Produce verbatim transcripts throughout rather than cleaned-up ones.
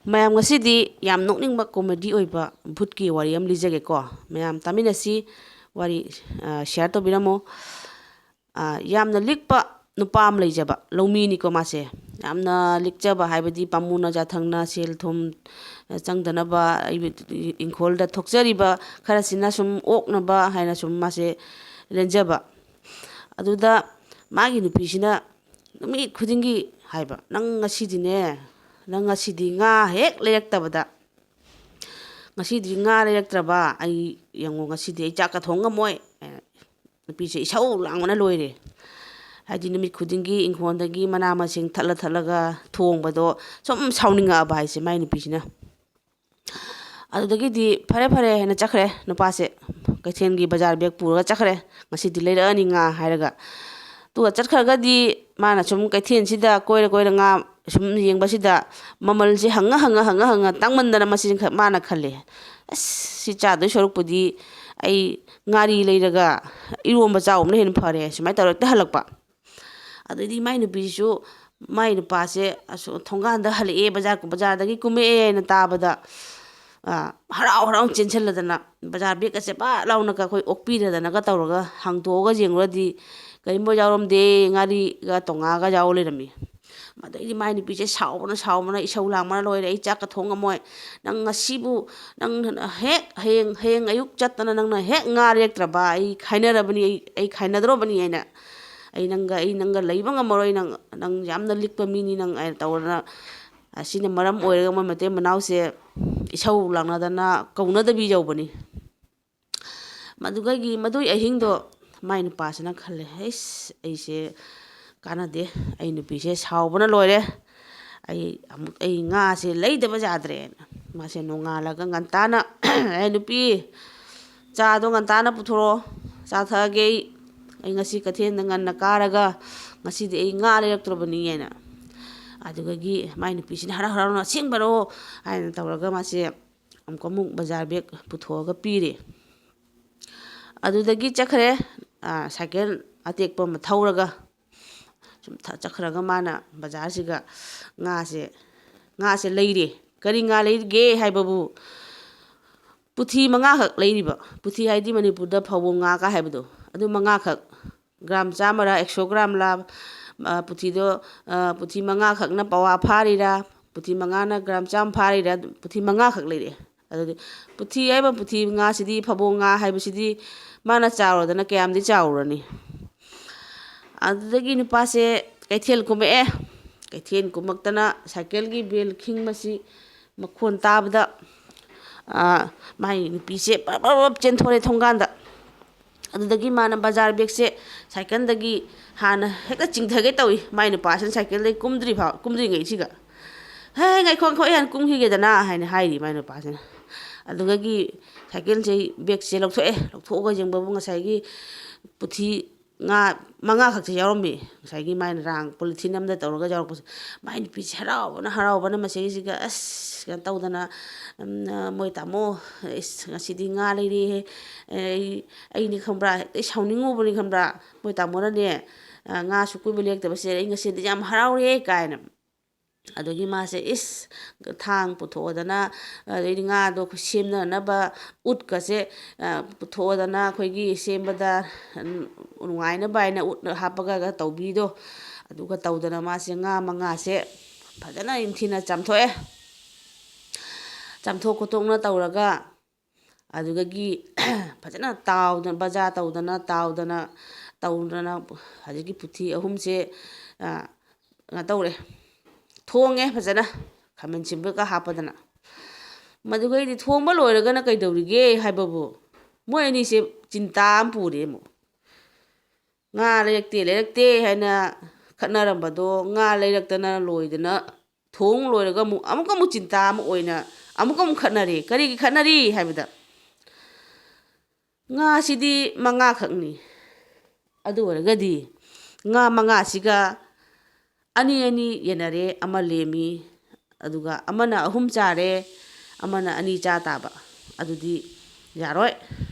ꯃꯌꯥꯝ, ꯉꯁꯤꯗꯤ ꯌꯥꯝ ꯅꯣꯛꯅꯤꯡꯕ ꯀꯣꯃꯦꯗꯤ ꯑꯣꯏꯕ ꯚꯨꯠꯀꯤ ꯋꯥꯔꯤ ꯑꯃ ꯂꯤꯖꯒꯦꯀꯣ꯫ ꯃꯌꯥꯝ ꯇꯥꯃꯤꯟꯅꯁꯤ, ꯋꯥꯔꯤ ꯁꯤꯌꯥꯔ ꯇꯧꯕꯤꯔꯝꯃꯣ꯫ ꯌꯥꯝꯅ ꯂꯤꯛꯄ ꯅꯨꯄꯥ ꯑꯃ ꯂꯩꯖꯕ, ꯂꯧꯃꯤꯅꯤꯀꯣ ꯃꯥꯁꯦ꯫ ꯌꯥꯝꯅ ꯂꯤꯛꯆꯕ ꯍꯥꯏꯕꯗꯤ ꯄꯥꯝꯃꯨꯅ ꯖꯥꯊꯪꯅ ꯁꯦꯜ ꯊꯨꯝ ꯆꯪꯗꯅꯕ, ꯏꯪꯈꯣꯜꯗ ꯊꯣꯛꯆꯔꯤꯕ ꯈꯔꯁꯤꯅ ꯁꯨꯝ ꯑꯣꯛꯅꯕ ꯍꯥꯏꯅ ꯁꯨꯝ ꯃꯥꯁꯦ ꯂꯦꯟꯖꯕ꯫ ꯑꯗꯨꯗ ꯃꯥꯒꯤ ꯅꯨꯄꯤꯁꯤꯅ ꯅꯨꯃꯤꯠ ꯈꯨꯗꯤꯡꯒꯤ ꯍꯥꯏꯕ, "ꯅꯪ ꯉꯁꯤꯗꯤꯅꯦ, ꯅꯪ ꯉꯁꯤꯗꯤ ꯉꯥ ꯍꯦꯛ ꯂꯩꯔꯛꯇꯕꯗ, ꯉꯁꯤꯗꯤ ꯉꯥ ꯂꯩꯔꯛꯇ꯭ꯔꯕ ꯑꯩ, ꯌꯦꯡꯉꯣ, ꯉꯁꯤꯗꯤ ꯑꯩ ꯆꯥꯛꯀ ꯊꯣꯡ ꯉꯝꯃꯣꯏ"꯫ ꯅꯨꯄꯤꯁꯦ ꯏꯁꯧ ꯂꯥꯡꯕꯅ ꯂꯣꯏꯔꯦ꯫ ꯍꯥꯏꯗꯤ ꯅꯨꯃꯤꯠ ꯈꯨꯗꯤꯡꯒꯤ ꯏꯪꯈꯣꯜꯗꯒꯤ ꯃꯅꯥ ꯃꯁꯤꯡ ꯊꯠꯂ ꯊꯠꯂꯒ ꯊꯣꯡꯕꯗꯣ ꯁꯨꯝ ꯁꯥꯎꯅꯤꯡꯉꯛꯑꯕ ꯍꯥꯏꯁꯦ ꯃꯥꯏ ꯅꯨꯄꯤꯁꯤꯅ꯫ ꯑꯗꯨꯗꯒꯤꯗꯤ ꯐꯔꯦ ꯐꯔꯦ ꯍꯥꯏꯅ ꯆꯠꯈ꯭ꯔꯦ ꯅꯨꯄꯥꯁꯦ꯫ ꯀꯩꯊꯦꯜꯒꯤ ꯕꯖꯥꯔ ꯕꯦꯒ ꯄꯨꯔꯒ ꯆꯠꯈ꯭ꯔꯦ꯫ "ꯉꯁꯤꯗꯤ ꯂꯩꯔꯛꯑꯅꯤ ꯉꯥ" ꯍꯥꯏꯔꯒ꯫ ꯑꯗꯨꯒ ꯆꯠꯈ꯭ꯔꯒꯗꯤ ꯃꯥꯅ ꯁꯨꯝ ꯀꯩꯊꯦꯜꯁꯤꯗ ꯀꯣꯏꯔ ꯀꯣꯏꯔ ꯉꯥ ꯁꯨꯝ ꯌꯦꯡꯕꯁꯤꯗ ꯃꯃꯜꯁꯦ ꯍꯪꯉ ꯍꯪꯉ ꯍꯪꯉ ꯍꯪꯉ ꯇꯥꯡꯃꯟꯗꯅ ꯃꯁꯤ ꯃꯥꯅ ꯈꯜꯂꯦ, "ꯑꯁ, ꯁꯤ ꯆꯥꯗꯣꯏ ꯁꯔꯨꯛꯄꯨꯗꯤ ꯑꯩ ꯉꯥꯔꯤ ꯂꯩꯔꯒ ꯏꯔꯣꯝꯕ ꯆꯥꯎꯕꯅ ꯍꯦꯟꯅ ꯐꯔꯦ", ꯁꯨꯃꯥꯏꯅ ꯇꯧꯔꯒ ꯍꯦꯛꯇ ꯍꯜꯂꯛꯄ꯫ ꯑꯗꯩꯗꯤ ꯃꯥꯏ ꯅꯨꯄꯤꯁꯤꯁꯨ, ꯃꯥꯏ ꯅꯨꯄꯥꯁꯦ ꯑꯁꯣ-, ꯊꯣꯡꯒꯥꯟꯗ ꯍꯜꯂꯛꯑꯦ, ꯕꯖꯥꯔ, ꯕꯖꯥꯔꯗꯒꯤ ꯀꯨꯝꯃꯛꯑꯦ ꯍꯥꯏꯅ ꯇꯥꯕꯗ, ꯑ, ꯍꯔꯥꯎ ꯍꯔꯥꯎ ꯆꯦꯟꯁꯤꯜꯂꯗꯅ ꯕꯖꯥꯔ ꯕꯦꯒꯀꯁꯦ ꯄꯥꯛ ꯂꯥꯎꯅꯒ ꯑꯩꯈꯣꯏ ꯑꯣꯛꯄꯤꯔꯗꯅꯒ ꯇꯧꯔꯒ ꯍꯥꯡꯗꯣꯛꯑꯒ ꯌꯦꯡꯉꯨꯔꯗꯤ ꯀꯔꯤꯝꯐꯥꯎ ꯌꯥꯎꯔꯝꯗꯦ, ꯉꯥꯔꯤꯒ ꯇꯣꯉꯥꯒ ꯌꯥꯎ ꯂꯩꯔꯝꯃꯤ꯫ ꯑꯗꯩꯗꯤ ꯃꯥꯏ ꯅꯨꯄꯤꯁꯦ ꯁꯥꯎꯕꯅ ꯁꯥꯎꯕꯅ ꯏꯁꯧ ꯂꯥꯡꯕꯅ ꯂꯣꯏꯔꯦ, "ꯑꯩ ꯆꯥꯛꯀ ꯊꯣꯡ ꯉꯝꯃꯣꯏ, ꯅꯪ ꯉꯁꯤꯕꯨ, ꯅꯪ ꯍꯦꯛ ꯍꯌꯦꯡ, ꯍꯌꯦꯡ ꯑꯌꯨꯛ ꯆꯠꯇꯅ ꯅꯪꯅ ꯍꯦꯛ ꯉꯥ ꯂꯩꯔꯛꯇ꯭ꯔꯕ ꯑꯩ ꯈꯥꯏꯅꯔꯕꯅꯤ, ꯑꯩ, ꯑꯩ ꯈꯥꯏꯅꯗ꯭ꯔꯣꯕꯅꯤ" ꯍꯥꯏꯅ꯫ "ꯑꯩ ꯅꯪꯒ, ꯑꯩ ꯅꯪꯒ ꯂꯩꯕ ꯉꯝꯃꯔꯣꯏ, ꯅꯪ, ꯅꯪ ꯌꯥꯝꯅ ꯂꯤꯛꯄ ꯃꯤꯅꯤ ꯅꯪ" ꯍꯥꯏꯅ ꯇꯧꯗꯅ, ꯑꯁꯤꯅ ꯃꯔꯝ ꯑꯣꯏꯔꯒ ꯃꯣꯏ ꯃꯇꯩ ꯃꯅꯥꯎꯁꯦ ꯏꯁꯧ ꯂꯥꯡꯅꯗꯅ ꯀꯧꯅꯗꯕꯤ ꯌꯧꯕꯅꯤ꯫ ꯃꯗꯨꯒꯤ, ꯃꯗꯨꯒꯤ ꯑꯍꯤꯡꯗꯣ ꯃꯥꯏ ꯅꯨꯄꯥꯁꯤꯅ ꯈꯜꯂꯦ, "ꯍꯩꯁ, ꯑꯩꯁꯦ ꯀꯥꯟꯅꯗꯦ, ꯑꯩ ꯅꯨꯄꯤꯁꯦ ꯁꯥꯎꯕꯅ ꯂꯣꯏꯔꯦ, ꯑꯩ ꯑꯃꯨꯛ, ꯑꯩ ꯉꯥꯁꯦ ꯂꯩꯗꯕ ꯌꯥꯗ꯭ꯔꯦꯅ"꯫ ꯃꯥꯁꯦ ꯅꯣꯡꯉꯥꯜꯂꯒ ꯉꯟꯇꯥꯅ, "ꯑꯦ ꯅꯨꯄꯤ, ꯆꯥꯗꯣ ꯉꯟꯇꯥꯅ ꯄꯨꯊꯣꯔꯛꯑꯣ, ꯆꯥ ꯊꯛꯑꯒꯦ ꯑꯩ, ꯑꯩ ꯉꯁꯤ ꯀꯩꯊꯦꯜꯗ ꯉꯟꯅ ꯀꯥꯔꯒ ꯉꯁꯤꯗꯤ ꯑꯩ ꯉꯥ ꯂꯩꯔꯛꯇ꯭ꯔꯕꯅꯤ" ꯍꯥꯏꯅ꯫ ꯑꯗꯨꯗꯒꯤ ꯃꯥꯏ ꯅꯨꯄꯤꯁꯤꯅ ꯍꯔꯥꯎ ꯍꯔꯥꯎꯅ "ꯑꯁꯦꯡꯕꯔꯣ?" ꯍꯥꯏꯅ ꯇꯧꯔꯒ ꯃꯥꯁꯦ ꯑꯃꯨꯛꯀ ꯑꯃꯨꯛ ꯕꯖꯥꯔ ꯕꯦꯒ ꯄꯨꯊꯣꯛꯑꯒ ꯄꯤꯔꯦ꯫ ꯑꯗꯨꯗꯒꯤ ꯆꯠꯈ꯭ꯔꯦ꯫ ꯑ, ꯁꯥꯏꯀꯜ ꯑꯇꯦꯛꯄ ꯑꯃ ꯊꯧꯔꯒ ꯁꯨꯝ ꯊ-, ꯆꯠꯈ꯭ꯔꯒ ꯃꯥꯅ ꯕꯖꯥꯔꯁꯤꯒ ꯉꯥꯁꯦ, ꯉꯥꯁꯦ ꯂꯩꯔꯦ꯫ ꯀꯔꯤ ꯉꯥ ꯂꯩꯒꯦ ꯍꯥꯏꯕꯕꯨ ꯄꯨꯊꯤ ꯃꯉꯥꯈꯛ ꯂꯩꯔꯤꯕ꯫ ꯄꯨꯊꯤ ꯍꯥꯏꯗꯤ ꯃꯅꯤꯄꯨꯔꯗ ꯐꯕꯧ ꯉꯥꯒ ꯍꯥꯏꯕꯗꯣ, ꯑꯗꯨ ꯃꯉꯥꯈꯛ꯫ ꯒ꯭ꯔꯥꯝ ꯆꯥꯝꯃꯔꯥ ꯑꯦꯛꯁꯣ ꯒ꯭ꯔꯥꯝꯂꯥ, ꯑ, ꯄꯨꯊꯤꯗꯣ, ꯑ, ꯄꯨꯊꯤ ꯃꯉꯥꯈꯛꯅ ꯄꯋꯥ ꯐꯥꯔꯤꯔꯥ, ꯄꯨꯊꯤ ꯃꯉꯥꯅ ꯒ꯭ꯔꯥꯝ ꯆꯥꯝꯃ ꯐꯥꯔꯤꯔꯥ, ꯄꯨꯊꯤ ꯃꯉꯥꯈꯛ ꯂꯩꯔꯛꯑꯦ꯫ ꯑꯗꯨꯗꯤ ꯄꯨꯊꯤ ꯍꯥꯏꯕ ꯄꯨꯊꯤ ꯉꯥꯁꯤꯗꯤ, ꯐꯕꯧ ꯉꯥ ꯍꯥꯏꯕꯁꯤꯗꯤ, ꯃꯥꯅ ꯆꯥꯎꯔꯗꯅ ꯀꯌꯥꯝꯗꯤ ꯆꯥꯎꯔꯅꯤ꯫ ꯑꯗꯨꯗꯒꯤ ꯅꯨꯄꯥꯁꯦ ꯀꯩꯊꯦꯜ ꯀꯨꯝꯃꯛꯑꯦ꯫ ꯀꯩꯊꯦꯜ ꯀꯨꯝꯃꯛꯇꯅ ꯁꯥꯏꯀꯜꯒꯤ ꯕꯦꯜ ꯈꯤꯡꯕꯁꯤ ꯃꯈꯣꯟ ꯇꯥꯕꯗ, ꯑ, ꯃꯥꯏ ꯅꯨꯄꯤꯁꯦ ꯄꯔꯞ ꯄꯔꯞ ꯄꯔꯞ ꯆꯦꯟꯊꯣꯔꯛꯑꯦ ꯊꯣꯡꯒꯥꯟꯗ꯫ ꯑꯗꯨꯗꯒꯤ ꯃꯥꯅ ꯕꯖꯥꯔ ꯕꯦꯒꯁꯦ ꯁꯥꯏꯀꯜꯗꯒꯤ ꯍꯥꯟꯅ ꯍꯦꯛꯇ ꯆꯤꯡꯊꯒꯦ ꯇꯧꯏ꯫ ꯃꯥꯏ ꯅꯨꯄꯥꯁꯤꯅ ꯁꯥꯏꯀꯜꯗꯒꯤ ꯀꯨꯝꯗ꯭ꯔꯤ ꯐꯥꯎ, ꯀꯨꯝꯗ꯭ꯔꯤꯉꯩꯁꯤꯒ, "ꯍꯦ, ꯉꯥꯏꯈꯣ, ꯉꯥꯏꯈꯣ, ꯑꯩ ꯍꯥꯟꯅ ꯀꯨꯝꯈꯤꯒꯦꯗꯅ" ꯍꯥꯏꯅ ꯍꯥꯏꯔꯤ ꯃꯥꯏ ꯅꯨꯄꯥꯁꯤꯅ꯫ ꯑꯗꯨꯗꯒꯤ ꯁꯥꯏꯀꯜꯁꯦ, ꯕꯦꯒꯁꯦ ꯂꯧꯊꯣꯛꯑꯦ꯫ ꯂꯧꯊꯣꯛꯑꯒ ꯌꯦꯡꯕꯕꯨ ꯉꯁꯥꯏꯒꯤ ꯄꯨꯊꯤ ꯉꯥ ꯃꯉꯥ ꯈꯛꯇ ꯌꯥꯎꯔꯝꯃꯤ꯫ ꯉꯁꯥꯏꯒꯤ ꯃꯥꯏꯅ ꯔꯥꯡ ꯄꯣꯂꯤꯊꯤꯟ ꯑꯃꯗ ꯇꯧꯔꯒ ꯌꯥꯎꯔꯛꯄꯁꯦ꯫ ꯃꯥꯏ ꯅꯨꯄꯤꯁꯦ ꯍꯔꯥꯎꯕꯅ, ꯍꯔꯥꯎꯕꯅ ꯃꯁꯤꯒꯤꯁꯤꯒ, ꯑꯁ, ꯀꯩꯅꯣ ꯇꯧꯗꯅ, ꯎꯝ, "ꯃꯣꯏ ꯇꯥꯃꯣ, ꯏꯁ, ꯉꯁꯤꯗꯤ ꯉꯥ ꯂꯩꯔꯦꯍꯦ꯫ ꯑꯩ, ꯑꯩꯅꯤ ꯈꯪꯕ꯭ꯔꯥ, ꯍꯦꯛꯇ ꯁꯥꯎꯅꯤꯡꯉꯨꯕꯅꯤ ꯈꯪꯕ꯭ꯔꯥ? ꯃꯣꯏ ꯇꯥꯃꯣꯅꯅꯦ, ꯑ, ꯉꯥꯁꯨ ꯀꯨꯏꯕ ꯂꯦꯛꯇꯕꯁꯦ ꯑꯩ ꯉꯁꯤꯗꯤ ꯌꯥꯝ ꯍꯔꯥꯎꯔꯦ" ꯀꯥꯏꯅ꯫ ꯑꯗꯒꯤ ꯃꯥꯁꯦ, ꯏꯁ, ꯊꯥꯡ ꯄꯨꯊꯣꯛꯑꯗꯅ, ꯑꯗꯩꯗꯤ ꯉꯥꯗꯣ ꯑꯩꯈꯣꯏ ꯁꯦꯝꯅꯅꯕ ꯎꯠꯀꯁꯦ, ꯑ, ꯄꯨꯊꯣꯛꯑꯗꯅ, ꯑꯩꯈꯣꯏꯒꯤ ꯁꯦꯝꯕꯗ, ꯎꯝ, ꯅꯨꯡꯉꯥꯏꯅꯕ ꯍꯥꯏꯅ ꯎꯠ ꯍꯥꯞꯄꯒ ꯇꯧꯕꯤꯗꯣ, ꯑꯗꯨꯒ ꯇꯧꯗꯅ ꯃꯥꯁꯦ ꯉꯥ ꯃꯉꯥꯁꯦ ꯐꯖꯅ ꯅꯤꯡꯊꯤꯅ ꯆꯥꯝꯊꯣꯛꯑꯦ꯫ ꯆꯥꯝꯊꯣꯛ ꯈꯣꯠꯇꯣꯛꯅ ꯇꯧꯔꯒ, ꯑꯗꯨꯗꯒꯤ ꯐꯖꯅ ꯇꯥꯎꯗꯅ, ꯕꯖꯥ ꯇꯧꯗꯅ, ꯇꯥꯎꯗꯅ, ꯇꯧꯗꯅ, ꯍꯧꯖꯤꯛꯀꯤ ꯄꯨꯊꯤ ꯑꯍꯨꯝꯁꯦ, ꯑ, ꯀꯩꯅꯣ ꯇꯧꯔꯦ, ꯊꯣꯡꯉꯦ ꯐꯖꯅ, ꯈꯥꯃꯦꯟ ꯑꯁꯤꯟꯕꯒ ꯍꯥꯞꯄꯗꯅ꯫ ꯃꯗꯨꯒꯩꯗꯤ ꯊꯣꯡꯕ ꯂꯣꯏꯔꯒꯅ ꯀꯩꯗꯧꯔꯤꯒꯦ ꯍꯥꯏꯕꯕꯨ, ꯃꯣꯏ ꯑꯅꯤꯁꯦ ꯆꯤꯟꯇꯥ ꯑꯃ ꯄꯨꯔꯦ ꯑꯃꯨꯛ꯫ ꯉꯥ ꯂꯩꯔꯛꯇꯦ, ꯂꯩꯔꯛꯇꯦ ꯍꯥꯏꯅ ꯈꯠꯅꯔꯝꯕꯗꯣ, ꯉꯥ ꯂꯩꯔꯛꯇꯅ ꯂꯣꯏꯗꯅ, ꯊꯣꯡ ꯂꯣꯏꯔꯒ ꯑꯃꯨꯛ, ꯑꯃꯨꯛꯀ ꯑꯃꯨꯛ ꯆꯤꯟꯇꯥ ꯑꯃ ꯑꯣꯏꯅ ꯑꯃꯨꯛꯀ ꯑꯃꯨꯛ ꯈꯠꯅꯔꯦ꯫ ꯀꯔꯤꯒꯤ ꯈꯠꯅꯔꯤ ꯍꯥꯏꯕꯗ, ꯉꯥꯁꯤꯗꯤ ꯃꯉꯥꯈꯛꯅꯤ꯫ ꯑꯗꯨ ꯑꯣꯏꯔꯒꯗꯤ ꯉꯥ ꯃꯉꯥꯁꯤꯒ ꯑꯅꯤ ꯑꯅꯤ ꯌꯦꯟꯅꯔꯦ, ꯑꯃ ꯂꯦꯝꯃꯤ꯫ ꯑꯗꯨꯒ ꯑꯃꯅ ꯑꯍꯨꯝ ꯆꯥꯔꯦ, ꯑꯃꯅ ꯑꯅꯤ ꯆꯥ ꯇꯥꯕ꯫ ꯑꯗꯨꯗꯤ ꯌꯥꯔꯣꯏ꯫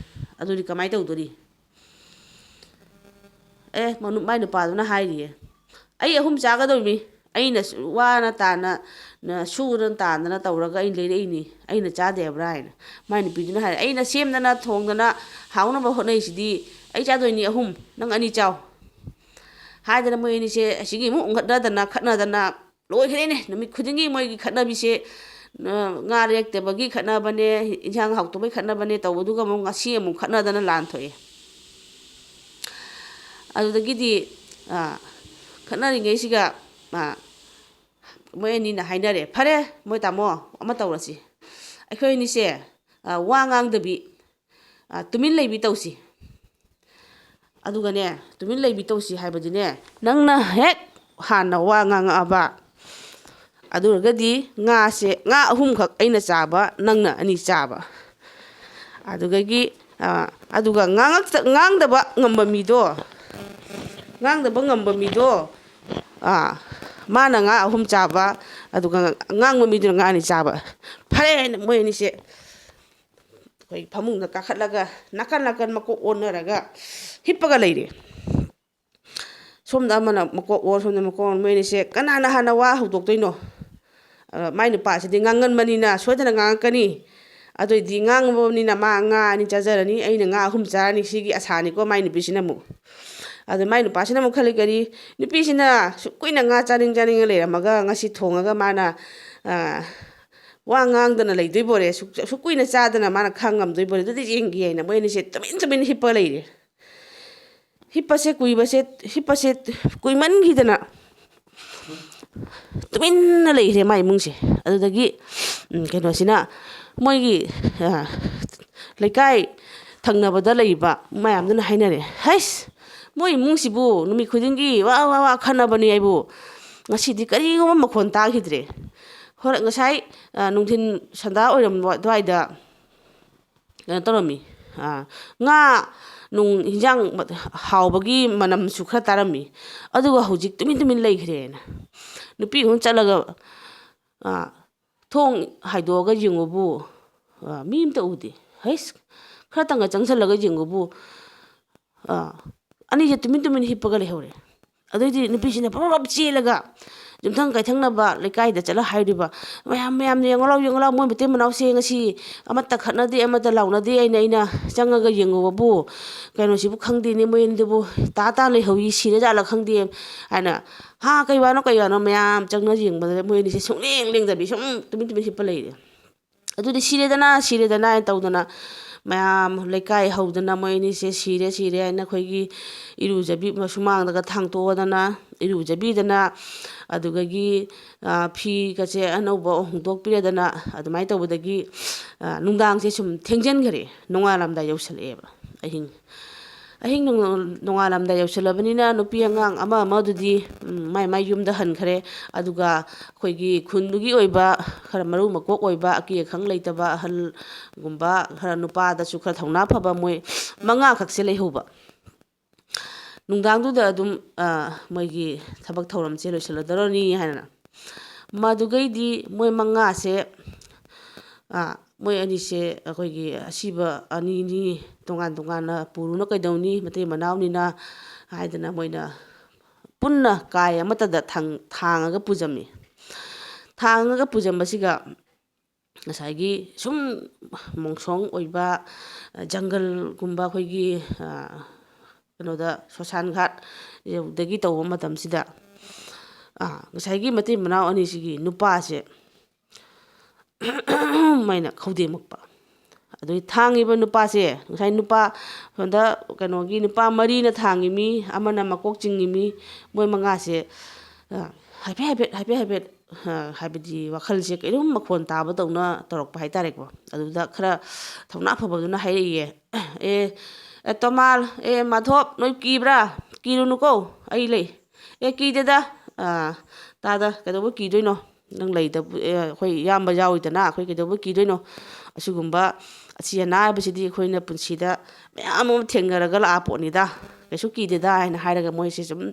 ꯑꯗꯨꯗꯤ ꯀꯃꯥꯏꯅ ꯇꯧꯗꯣꯔꯤ? ꯑꯦ, ꯃꯅꯨ-, ꯃꯥꯏ ꯅꯨꯄꯥꯗꯨꯅ ꯍꯥꯏꯔꯤꯌꯦ, "ꯑꯩ ꯑꯍꯨꯝ ꯆꯥꯒꯗꯧꯔꯤꯃꯤ꯫ ꯑꯩꯅ ꯁꯨ-, ꯋꯥꯅ ꯇꯥꯅ ꯅ ꯁꯨꯗꯅ ꯇꯥꯟꯗꯅ ꯇꯧꯔꯒ ꯑꯩꯅ ꯂꯩꯔꯛꯏꯅꯤ, ꯑꯩꯅ ꯆꯥꯗꯦ ꯍꯥꯏꯕ꯭ꯔꯥ?" ꯍꯥꯏꯅ꯫ ꯃꯥꯏ ꯅꯨꯄꯤꯗꯨꯅ ꯍꯥꯏꯔꯦ, "ꯑꯩꯅ ꯁꯦꯝꯗꯅ ꯊꯣꯡꯗꯅ ꯍꯥꯎꯅꯕ ꯍꯣꯠꯅꯩꯁꯤꯗꯤ, ꯑꯩ ꯆꯥꯗꯣꯏꯅꯤ ꯑꯍꯨꯝ, ꯅꯪ ꯑꯅꯤ ꯆꯥꯎ" ꯍꯥꯏꯗꯅ ꯃꯣꯏ ꯑꯅꯤꯁꯦ ꯑꯁꯤꯒꯤ ꯑꯃꯨꯛ ꯎꯪꯈꯠꯅꯗꯅ ꯈꯠꯅꯗꯅ ꯂꯣꯏꯈ꯭ꯔꯦꯅꯦ꯫ ꯅꯨꯃꯤꯠ ꯈꯨꯗꯤꯡꯒꯤ ꯃꯣꯏꯒꯤ ꯈꯠꯅꯕꯤꯁꯦ, ꯑ, ꯉꯥ ꯂꯩꯔꯛꯇꯕꯒꯤ ꯈꯠꯅꯕꯅꯦ, ꯏꯟꯁꯥꯡ ꯍꯥꯎꯇꯕꯒꯤ ꯈꯠꯅꯕꯅꯦ ꯇꯧꯕꯗꯨꯒ ꯑꯃꯨꯛ ꯉꯁꯤ ꯑꯃꯨꯛ ꯈꯠꯅꯗꯅ ꯂꯥꯟ ꯊꯣꯛꯑꯦ꯫ ꯑꯗꯨꯗꯒꯤꯗꯤ, ꯑ, ꯈꯠꯅꯔꯤꯉꯩꯁꯤꯒ, ꯑ, ꯃꯣꯏ ꯑꯅꯤꯅ ꯍꯥꯏꯅꯔꯦ, "ꯐꯔꯦ, ꯃꯣꯏ ꯇꯥꯃꯣ, ꯑꯃ ꯇꯧꯔꯁꯤ꯫ ꯑꯩꯈꯣꯏ ꯑꯅꯤꯁꯦ, ꯑ, ꯋꯥ ꯉꯥꯡꯗꯕꯤ, ꯑ, ꯇꯨꯃꯤꯟ ꯂꯩꯕꯤ ꯇꯧꯁꯤ꯫ ꯑꯗꯨꯒꯅꯦ, ꯇꯨꯃꯤꯟ ꯂꯩꯕꯤ ꯇꯧꯁꯤ ꯍꯥꯏꯕꯗꯤꯅꯦ, ꯅꯪꯅ ꯍꯦꯛ ꯍꯥꯟꯅ ꯋꯥ ꯉꯥꯡꯉꯛꯑꯕ, ꯑꯗꯨ ꯑꯣꯏꯔꯒꯗꯤ ꯉꯥꯁꯦ, ꯉꯥ ꯑꯍꯨꯝꯈꯛ ꯑꯩꯅ ꯆꯥꯕ, ꯅꯪꯅ ꯑꯅꯤ ꯆꯥꯕ꯫ ꯑꯗꯨꯗꯒꯤ, ꯑ, ꯑꯗꯨꯒ ꯉꯥꯡꯉꯛꯇ-, ꯉꯥꯡꯗꯕ ꯉꯝꯕ ꯃꯤꯗꯣ, ꯉꯥꯡꯗꯕ ꯉꯝꯕ ꯃꯤꯗꯣ, ꯑ, ꯃꯥꯅ ꯉꯥ ꯑꯍꯨꯝ ꯆꯥꯕ, ꯑꯗꯨꯒ ꯉꯥꯡꯕ ꯃꯤꯗꯨꯅ ꯉꯥ ꯑꯅꯤ ꯆꯥꯕ"꯫ ꯐꯔꯦ ꯍꯥꯏꯅ ꯃꯣꯏ ꯑꯅꯤꯁꯦ ꯑꯩꯈꯣꯏ ꯐꯃꯨꯡꯗ ꯀꯥꯈꯠꯂꯒ ꯅꯥꯀꯟ ꯅꯥꯀꯟ ꯃꯀꯣꯛ ꯑꯣꯟꯅꯔꯒ ꯍꯤꯞꯄꯒ ꯂꯩꯔꯦ꯫ ꯁꯣꯝꯗ ꯑꯃꯅ ꯃꯀꯣꯛ ꯑꯣꯟ, ꯁꯣꯝꯗ ꯃꯀꯣꯛ ꯑꯣꯟ, ꯃꯣꯏ ꯑꯅꯤꯁꯦ ꯀꯅꯥꯅ ꯍꯥꯟꯅ ꯋꯥ ꯍꯧꯗꯣꯛꯇꯣꯏꯅꯣ? ꯑ, ꯃꯥꯏ ꯅꯨꯄꯥꯁꯤꯗꯤ ꯉꯥꯡꯒꯟꯕꯅꯤꯅ ꯁꯣꯏꯗꯅ ꯉꯥꯡꯉꯛꯀꯅꯤ꯫ ꯑꯗꯨꯏꯗꯤ ꯉꯥꯡꯉꯕꯅꯤꯅ ꯃꯥ ꯉꯥ ꯑꯅꯤ ꯆꯥꯖꯔꯅꯤ, ꯑꯩꯅ ꯉꯥ ꯑꯍꯨꯝ ꯆꯥꯔꯅꯤ, ꯁꯤꯒꯤ ꯑꯁꯥꯅꯤꯀꯣ ꯃꯥꯏ ꯅꯨꯄꯤꯁꯤꯅ ꯑꯃꯨꯛ꯫ ꯑꯗ ꯃꯥꯏ ꯅꯨꯄꯥꯁꯤꯅ ꯑꯃꯨꯛ ꯈꯜꯂꯤ ꯀꯔꯤ, ꯅꯨꯄꯤꯁꯤꯅ ꯁꯨꯛ ꯀꯨꯏꯅ ꯉꯥ ꯆꯥꯅꯤꯡ ꯆꯥꯅꯤꯡꯉ ꯂꯩꯔꯝꯃꯒ ꯉꯁꯤ ꯊꯣꯡꯉꯒ ꯃꯥꯅ, ꯑ, ꯋꯥ ꯉꯥꯡꯗꯅ ꯂꯩꯗꯣꯏꯕꯣꯔꯦ, ꯁꯨꯛ, ꯁꯨꯛ ꯀꯨꯏꯅ ꯆꯥꯗꯅ ꯃꯥꯅ ꯈꯥꯡ ꯉꯝꯗꯣꯏꯕꯣꯔꯦ, ꯑꯗꯨꯗꯤ ꯌꯦꯡꯒꯦ ꯍꯥꯏꯅ ꯃꯣꯏ ꯑꯅꯤꯁꯦ ꯇꯨꯃꯤꯟ ꯇꯨꯃꯤꯟ ꯍꯤꯞꯄ ꯂꯩꯔꯦ꯫ ꯍꯤꯞꯄꯁꯦ ꯀꯨꯏꯕꯁꯦ, ꯍꯤꯞꯄꯁꯦ ꯀꯨꯏꯃꯟꯈꯤꯗꯅ ꯇꯨꯃꯤꯟꯅ ꯂꯩꯈ꯭ꯔꯦ ꯃꯥꯏ ꯏꯃꯨꯡꯁꯦ꯫ ꯑꯗꯨꯗꯒꯤ, ꯎꯝ, ꯀꯩꯅꯣꯁꯤꯅ, ꯃꯣꯏꯒꯤ, ꯑ, ꯂꯩꯀꯥꯏ ꯊꯪꯅꯕꯗ ꯂꯩꯕ ꯃꯌꯥꯝꯗꯨꯅ ꯍꯥꯏꯅꯔꯦ, "ꯍꯩꯁ, ꯃꯣꯏ ꯏꯃꯨꯡꯁꯤꯕꯨ ꯅꯨꯃꯤꯠ ꯈꯨꯗꯤꯡꯒꯤ ꯋꯥ ꯋꯥ ꯋꯥ ꯈꯠꯅꯕꯅꯤ ꯍꯥꯏꯕꯨ, ꯉꯁꯤꯗꯤ ꯀꯔꯤꯒꯨꯝꯕ ꯃꯈꯣꯟ ꯇꯥꯈꯤꯗ꯭ꯔꯦ"꯫ ꯍꯣꯔꯦꯟ ꯉꯁꯥꯏ, ꯑ, ꯅꯨꯡꯊꯤꯟ ꯁꯟꯗꯥ ꯑꯣꯏꯔꯝꯕ ꯑꯗꯨꯋꯥꯏꯗ ꯀꯩꯅꯣ ꯇꯧꯔꯝꯃꯤ, ꯑ, ꯉꯥ ꯅꯨꯡ ꯍꯤꯟꯖꯥꯡ ꯃ-, ꯍꯥꯎꯕꯒꯤ ꯃꯅꯝꯁꯨ ꯈꯔ ꯇꯥꯔꯝꯃꯤ꯫ ꯑꯗꯨꯒ ꯍꯧꯖꯤꯛ ꯇꯨꯃꯤꯟ ꯇꯨꯃꯤꯟ ꯂꯩꯈ꯭ꯔꯦꯅ꯫ ꯅꯨꯄꯤ ꯑꯃ ꯆꯠꯂꯒ, ꯑ, ꯊꯣꯡ ꯍꯥꯏꯗꯣꯛꯑꯒ ꯌꯦꯡꯉꯨꯕꯨ, ꯑ, ꯃꯤ ꯑꯝꯇ ꯎꯗꯦ꯫ ꯍꯩꯁ, ꯈꯔꯇꯪꯒ ꯆꯪꯁꯜꯂꯒ ꯌꯦꯡꯉꯨꯕꯨ, ꯑ, ꯑꯅꯤꯁꯦ ꯇꯨꯃꯤꯟ ꯇꯨꯃꯤꯟ ꯍꯤꯞꯄꯒ ꯂꯩꯍꯧꯔꯦ꯫ ꯑꯗꯩꯗꯤ ꯅꯨꯄꯤꯁꯤꯅ ꯄꯔꯞ ꯄꯔꯞ ꯆꯦꯜꯂꯒ ꯌꯨꯝꯊꯪ ꯀꯩꯊꯪꯅꯕ ꯂꯩꯀꯥꯏꯗ ꯆꯠꯂ ꯍꯥꯏꯔꯤꯕ, "ꯃꯌꯥꯝ, ꯃꯌꯥꯝ ꯌꯦꯡꯉꯨ ꯂꯥꯎ, ꯌꯦꯡꯉꯨ ꯂꯥꯎ, ꯃꯣꯏ ꯃꯇꯩ ꯃꯅꯥꯎꯁꯦ ꯉꯁꯤ ꯑꯃꯠꯇ ꯈꯠꯅꯗꯦ, ꯑꯃꯠꯇ ꯂꯥꯎꯅꯗꯦ" ꯍꯥꯏꯅ ꯑꯩꯅ ꯆꯪꯉꯒ ꯌꯦꯡꯉꯨꯕꯕꯨ, ꯀꯩꯅꯣꯁꯤꯕꯨ ꯈꯪꯗꯦꯅꯦ, ꯃꯣꯏ ꯑꯅꯤꯗꯨꯕꯨ ꯇꯥ ꯇꯥ ꯂꯩꯍꯧꯏ, ꯁꯤꯔ ꯖꯥꯠꯂ ꯈꯪꯗꯦ ꯍꯥꯏꯅ, "ꯍꯥ, ꯀꯩ ꯋꯥꯅꯣ, ꯀꯩ ꯋꯥꯅꯣ?" ꯃꯌꯥꯝ ꯆꯪꯅ ꯌꯦꯡꯕꯗ ꯃꯣꯏ ꯑꯅꯤꯁꯦ ꯁꯨꯡꯂꯦꯡ ꯂꯦꯡꯗꯕꯤ ꯁꯨꯝ ꯇꯨꯃꯤꯟ ꯇꯨꯃꯤꯟ ꯍꯤꯞꯄ ꯂꯩꯔꯦ꯫ ꯑꯗꯨꯗꯤ ꯁꯤꯔꯦꯗꯅ, ꯁꯤꯔꯦꯗꯅ ꯍꯥꯏꯅ ꯇꯧꯗꯅ, ꯃꯌꯥꯝ ꯂꯩꯀꯥꯏ ꯍꯧꯗꯅ ꯃꯣꯏ ꯑꯅꯤꯁꯦ ꯁꯤꯔꯦ, ꯁꯤꯔꯦ ꯍꯥꯏꯅ ꯑꯩꯈꯣꯏꯒꯤ ꯏꯔꯨꯖꯕꯤ ꯁꯨꯃꯥꯡꯗꯒ ꯊꯥꯡꯇꯣꯛꯑꯗꯅ, ꯏꯔꯨꯖꯕꯤꯗꯅ, ꯑꯗꯨꯗꯒꯤ, ꯑ, ꯐꯤꯒꯁꯦ ꯑꯅꯧꯕ ꯍꯣꯡꯗꯣꯛꯄꯤꯔꯦꯗꯅ, ꯑꯗꯨꯃꯥꯏꯅ ꯇꯧꯕꯗꯒꯤ, ꯑ, ꯅꯨꯡꯗꯥꯡꯁꯦ ꯁꯨꯝ ꯊꯦꯡꯖꯤꯟꯈꯔꯦ, ꯅꯣꯡꯉꯥꯜꯂꯝꯗꯥꯏ ꯌꯧꯁꯜꯂꯛꯑꯦꯕ꯫ ꯑꯍꯤꯡ, ꯑꯍꯤꯡ ꯅꯣꯡ-, ꯅꯣꯡꯉꯥꯜꯂꯝꯗꯥꯏ ꯌꯧꯁꯜꯂꯕꯅꯤꯅ ꯅꯨꯄꯤ ꯑꯉꯥꯡ ꯑꯃ ꯑꯃꯗꯨꯗꯤ, ꯎꯝ, ꯃꯥꯏ ꯃꯥꯏ ꯌꯨꯝꯗ ꯍꯟꯈ꯭ꯔꯦ꯫ ꯑꯗꯨꯒ ꯑꯩꯈꯣꯏꯒꯤ ꯈꯨꯟꯗꯨꯒꯤ ꯑꯣꯏꯕ ꯈꯔ ꯃꯔꯨ ꯃꯀꯣꯛ ꯑꯣꯏꯕ, ꯑꯀꯤ ꯑꯈꯪ ꯂꯩꯇꯕ ꯑꯍꯜꯒꯨꯝꯕ, ꯈꯔ ꯅꯨꯄꯥꯗꯁꯨ ꯈꯔ ꯊꯧꯅꯥ ꯐꯕ ꯃꯣꯏ ꯃꯉꯥꯈꯛꯁꯦ ꯂꯩꯍꯧꯕ꯫ ꯅꯨꯡꯗꯥꯡꯗꯨꯗ ꯑꯗꯨꯝ, ꯑ, ꯃꯣꯏꯒꯤ ꯊꯕꯛ ꯊꯧꯔꯝꯁꯦ ꯂꯣꯏꯁꯤꯜꯂꯗꯧꯔꯅꯤ ꯍꯥꯏꯅ꯫ ꯃꯗꯨꯒꯩꯗꯤ ꯃꯣꯏ ꯃꯉꯥꯁꯦ, ꯑ, ꯃꯣꯏ ꯑꯅꯤꯁꯦ, ꯑꯩꯈꯣꯏꯒꯤ ꯑꯁꯤꯕ ꯑꯅꯤꯅꯤ, ꯇꯣꯉꯥꯟ ꯇꯣꯉꯥꯟꯅ ꯄꯨꯔꯨꯅ ꯀꯩꯗꯧꯅꯤ, ꯃꯇꯩ ꯃꯅꯥꯎꯅꯤꯅ ꯍꯥꯏꯗꯅ ꯃꯣꯏꯅ ꯄꯨꯟꯅ ꯀꯥꯏ ꯑꯃꯠꯇꯗ ꯊꯥꯡ-, ꯊꯥꯡꯉꯒ ꯄꯨꯖꯝꯃꯤ꯫ ꯊꯥꯡꯉꯒ ꯄꯨꯖꯝꯕꯁꯤꯒ ꯉꯁꯥꯏꯒꯤ ꯁꯨꯝ ꯃꯣꯡꯁꯣꯡ ꯑꯣꯏꯕ, ꯖꯪꯒꯜꯒꯨꯝꯕ ꯑꯩꯈꯣꯏꯒꯤ, ꯑ, ꯀꯩꯅꯣꯗ, ꯁꯣꯁꯥꯟ ꯘꯥꯠ ꯌꯧꯗꯒꯤ ꯇꯧꯕ ꯃꯇꯝꯁꯤꯗ, ꯑ, ꯉꯁꯥꯏꯒꯤ ꯃꯇꯩ ꯃꯅꯥꯎ ꯑꯅꯤꯁꯤꯒꯤ ꯅꯨꯄꯥꯁꯦ ꯃꯩꯅ ꯈꯧꯗꯦꯡꯃꯛꯄ꯫ ꯑꯗꯨꯒꯤ ꯊꯥꯡꯉꯤꯕ ꯅꯨꯄꯥꯁꯦ, ꯉꯁꯥꯏ ꯅꯨꯄꯥ, ꯁꯣꯝꯗ ꯀꯩꯅꯣꯒꯤ ꯅꯨꯄꯥ ꯃꯔꯤꯅ ꯊꯥꯡꯉꯤꯃꯤ, ꯑꯃꯅ ꯃꯀꯣꯛ ꯆꯤꯡꯉꯤꯃꯤ, ꯃꯣꯏ ꯃꯉꯥꯁꯦ, ꯑ, ꯍꯥꯏꯐꯦꯠ ꯍꯥꯏꯐꯦꯠ, ꯍꯥꯏꯐꯦꯠ ꯍꯥꯏꯐꯦꯠ, ꯑ, ꯍꯥꯏꯕꯗꯤ ꯋꯥꯈꯜꯁꯦ ꯀꯩꯅꯣꯝ ꯃꯈꯣꯟ ꯇꯥꯕꯗꯧꯅ ꯇꯧꯔꯛꯄ ꯍꯥꯏꯇꯥꯔꯦꯀꯣ꯫ ꯑꯗꯨꯗ ꯈꯔ ꯊꯧꯅꯥ ꯐꯕꯗꯨꯅ ꯍꯥꯏꯔꯛꯏꯌꯦ, "ꯑꯦ, ꯑꯦ, ꯇꯣꯃꯥꯜ, ꯑꯦ, ꯃꯥꯙꯣꯞ, ꯅꯣꯏ ꯀꯤꯕ꯭ꯔꯥ? ꯀꯤꯔꯨꯅꯨꯀꯣ, ꯑꯩ ꯂꯩ꯫ ꯑꯦ, ꯀꯤꯗꯦꯗ, ꯑ, ꯇꯥꯗ, ꯀꯩꯗꯧꯕ ꯀꯤꯗꯣꯏꯅꯣ? ꯅꯪ ꯂꯩꯗꯕꯨ, ꯑꯦ, ꯑꯩꯈꯣꯏ ꯏꯌꯥꯝꯕ ꯌꯥꯎꯔꯤꯗꯅ, ꯑꯩꯈꯣꯏ ꯀꯩꯗꯧꯕ ꯀꯤꯗꯣꯏꯅꯣ? ꯑꯁꯤꯒꯨꯝꯕ ꯑꯁꯤ ꯑꯅꯥ ꯍꯥꯏꯕꯁꯤꯗꯤ ꯑꯩꯈꯣꯏꯅ ꯄꯨꯟꯁꯤꯗ ꯃꯌꯥꯝ ꯑꯃ ꯊꯦꯡꯅꯔꯒ ꯂꯥꯛꯑ ꯄꯣꯠꯅꯤꯗ, ꯀꯩꯁꯨ ꯀꯤꯗꯦꯗ" ꯍꯥꯏꯅ ꯍꯥꯏꯔꯒ ꯃꯣꯏꯁꯦ ꯁꯨꯝ,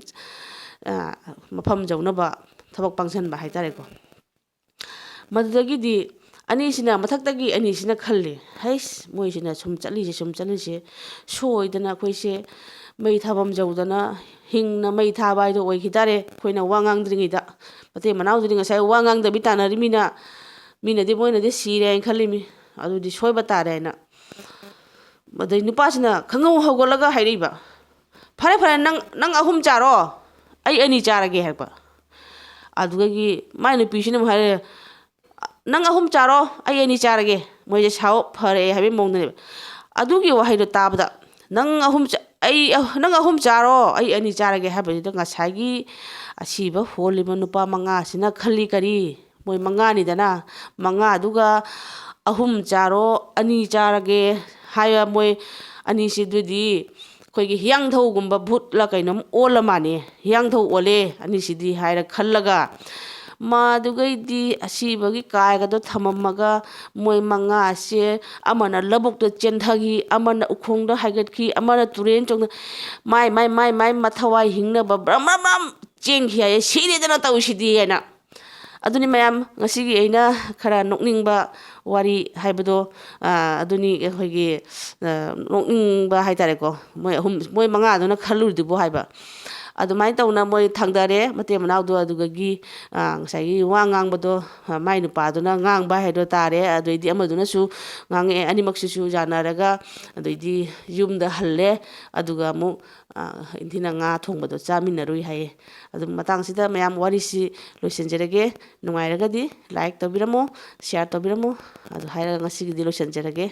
ꯑ, ꯃꯐꯝ ꯌꯧꯅꯕ ꯊꯕꯛ ꯄꯥꯡꯁꯟꯕ ꯍꯥꯏꯇꯥꯔꯦꯀꯣ꯫ ꯃꯗꯨꯗꯒꯤꯗꯤ ꯑꯅꯤꯁꯤꯅ, ꯃꯊꯛꯇꯒꯤ ꯑꯅꯤꯁꯤꯅ ꯈꯜꯂꯤ, "ꯍꯩꯁ, ꯃꯣꯏꯁꯤꯅ ꯁꯨꯝ ꯆꯠꯂꯤꯁꯦ, ꯁꯨꯝ ꯆꯠꯂꯤꯁꯦ, ꯁꯣꯏꯗꯅ ꯑꯩꯈꯣꯏꯁꯦ ꯃꯩ ꯊꯥꯐꯝ ꯌꯧꯗꯅ ꯍꯤꯡꯅ ꯃꯩ ꯊꯥꯕ ꯍꯥꯏꯗꯣ ꯑꯣꯏꯈꯤ ꯇꯥꯔꯦ, ꯑꯩꯈꯣꯏꯅ ꯋꯥ ꯉꯥꯡꯗ꯭ꯔꯤꯉꯩꯗ" ꯃꯇꯩ ꯃꯅꯥꯎꯗꯨꯗꯤ ꯉꯁꯥꯏ ꯋꯥ ꯉꯥꯡꯗꯕꯤ ꯇꯥꯟꯅꯔꯤꯃꯤꯅ, ꯃꯤꯅꯗꯤ ꯃꯣꯏꯅꯗꯤ ꯁꯤꯔꯦ ꯍꯥꯏꯅ ꯈꯜꯂꯤꯃꯤ, ꯑꯗꯨꯗꯤ ꯁꯣꯏꯕ ꯇꯥꯔꯦ ꯍꯥꯏꯅ꯫ ꯑꯗꯩ ꯅꯨꯄꯥꯁꯤꯅ ꯈꯪꯍꯧ ꯍꯧꯒꯠꯂꯒ ꯍꯥꯏꯔꯛꯏꯕ, "ꯐꯔꯦ, ꯐꯔꯦ, ꯅꯪ, ꯅꯪ ꯑꯍꯨꯝ ꯆꯥꯔꯣ, ꯑꯩ ꯑꯅꯤ ꯆꯥꯔꯒꯦ" ꯍꯥꯏꯔꯛꯄ꯫ ꯑꯗꯨꯗꯒꯤ ꯃꯥꯏ ꯅꯨꯄꯤꯁꯤꯅ ꯑꯃꯨꯛ ꯍꯥꯏꯔꯦ, "ꯅꯪ ꯑꯍꯨꯝ ꯆꯥꯔꯣ, ꯑꯩ ꯑꯅꯤ ꯆꯥꯔꯒꯦ"꯫ ꯃꯣꯏꯁꯦ ꯁꯥꯎ ꯐꯔꯛꯑꯦ ꯍꯥꯏꯕꯒꯤ ꯃꯑꯣꯡꯗꯅꯦꯕ꯫ ꯑꯗꯨꯒꯤ ꯋꯥꯍꯩꯗꯣ ꯇꯥꯕꯗ, "ꯅꯪ ꯑꯍꯨꯝ ꯆꯥ-, ꯑꯩ, "ꯅꯪ ꯑꯍꯨꯝ ꯆꯥꯔꯣ, ꯑꯩ ꯑꯅꯤ ꯆꯥꯔꯒꯦ" ꯍꯥꯏꯕꯗꯨꯗ ꯉꯁꯥꯏꯒꯤ ꯑꯁꯤꯕ ꯍꯣꯜꯂꯤꯕ ꯅꯨꯄꯥ ꯃꯉꯥꯁꯤꯅ ꯈꯜꯂꯤ ꯀꯔꯤ? ꯃꯣꯏ ꯃꯉꯥꯅꯤꯗꯅ, ꯃꯉꯥꯗꯨꯒ "ꯑꯍꯨꯝ ꯆꯥꯔꯣ, ꯑꯅꯤ ꯆꯥꯔꯒꯦ" ꯍꯥꯏꯕ ꯃꯣꯏ ꯑꯅꯤꯁꯤꯗꯨꯗꯤ ꯑꯩꯈꯣꯏꯒꯤ ꯍꯤꯌꯥꯡꯊꯧꯒꯨꯝꯕ ꯚꯨꯠꯂ ꯀꯩꯅꯣꯝ ꯑꯣꯜꯂ ꯃꯥꯜꯂꯦ, ꯍꯤꯌꯥꯡꯊꯧ ꯑꯣꯜꯂꯦ ꯑꯅꯤꯁꯤꯗꯤ ꯍꯥꯏꯔ ꯈꯜꯂꯒ, ꯃꯥꯗꯨꯒꯩꯗꯤ ꯑꯁꯤꯕꯒꯤ ꯀꯥꯏꯒꯗꯣ ꯊꯝꯃꯝꯃꯒ ꯃꯣꯏ ꯃꯉꯥꯁꯦ ꯑꯃꯅ ꯂꯧꯕꯨꯛꯇ ꯆꯦꯟꯊꯈꯤ, ꯑꯃꯅ ꯎꯈꯣꯡꯗ ꯍꯥꯏꯒꯠꯈꯤ, ꯑꯃꯅ ꯇꯨꯔꯦꯟ ꯆꯣꯡꯗ, ꯃꯥꯏ, ꯃꯥꯏ, ꯃꯥꯏ, ꯃꯥꯏ ꯃꯊꯋꯥꯏ ꯍꯤꯡꯅꯕ ꯕ꯭ꯔꯝ, ꯕ꯭ꯔꯝ, ꯕ꯭ꯔꯝ ꯆꯦꯟꯈꯤ ꯍꯥꯏꯌꯦ, "ꯁꯤꯔꯦꯗꯅ ꯇꯧꯔꯤꯁꯤꯗꯤ" ꯍꯥꯏꯅ꯫ ꯑꯗꯨꯅꯤ ꯃꯌꯥꯝ, ꯉꯁꯤꯒꯤ ꯑꯩꯅ ꯈꯔ ꯅꯣꯛꯅꯤꯡꯕ ꯋꯥꯔꯤ ꯍꯥꯏꯕꯗꯣ, ꯑ, ꯑꯗꯨꯅꯤ ꯑꯩꯈꯣꯏꯒꯤ, ꯑ, ꯅꯣꯛꯅꯤꯡꯕ ꯍꯥꯏꯇꯥꯔꯦꯀꯣ꯫ ꯃꯣꯏ ꯑꯍꯨꯝ, ꯃꯣꯏ ꯃꯉꯥꯗꯨꯅ ꯈꯜꯂꯨꯔꯤꯗꯨꯕꯨ ꯍꯥꯏꯕ꯫ ꯑꯗꯨꯃꯥꯏꯅ ꯇꯧꯅ ꯃꯣꯏ ꯊꯥꯡꯗꯔꯦ, ꯃꯇꯩ ꯃꯅꯥꯎꯗꯣ꯫ ꯑꯗꯨꯗꯒꯤ, ꯑ, ꯉꯁꯥꯏꯒꯤ ꯋꯥ ꯉꯥꯡꯕꯗꯣ, ꯑ, ꯃꯥꯏ ꯅꯨꯄꯥꯗꯨꯅ ꯉꯥꯡꯕ ꯍꯥꯏꯗꯣ ꯇꯥꯔꯦ꯫ ꯑꯗꯨꯗꯩꯗꯤ ꯑꯃꯗꯨꯅꯁꯨ ꯉꯥꯡꯉꯛꯑꯦ, ꯑꯅꯤꯃꯛꯁꯤꯁꯨ ꯌꯥꯅꯔꯒ ꯑꯗꯩꯗꯤ ꯌꯨꯝꯗ ꯍꯜꯂꯦ꯫ ꯑꯗꯨꯒ ꯑꯃꯨꯛ, ꯑ, ꯏꯟꯊꯤꯅ ꯉꯥ ꯊꯣꯡꯕꯗꯣ ꯆꯥꯃꯤꯟꯅꯔꯨꯏ ꯍꯥꯏꯌꯦ꯫ ꯑꯗꯨꯝ ꯃꯇꯥꯡꯁꯤꯗ ꯃꯌꯥꯝ ꯋꯥꯔꯤꯁꯤ ꯂꯣꯏꯁꯤꯟꯖꯔꯒꯦ꯫ ꯅꯨꯡꯉꯥꯏꯔꯒꯗꯤ like ꯇꯧꯕꯤꯔꯝꯃꯣ, share ꯇꯧꯕꯤꯔꯝꯃꯣ꯫ ꯑꯗꯨ ꯍꯥꯏꯔꯒ ꯉꯁꯤꯒꯤꯗꯤ ꯂꯣꯏꯁꯤꯟꯖꯔꯒꯦ꯫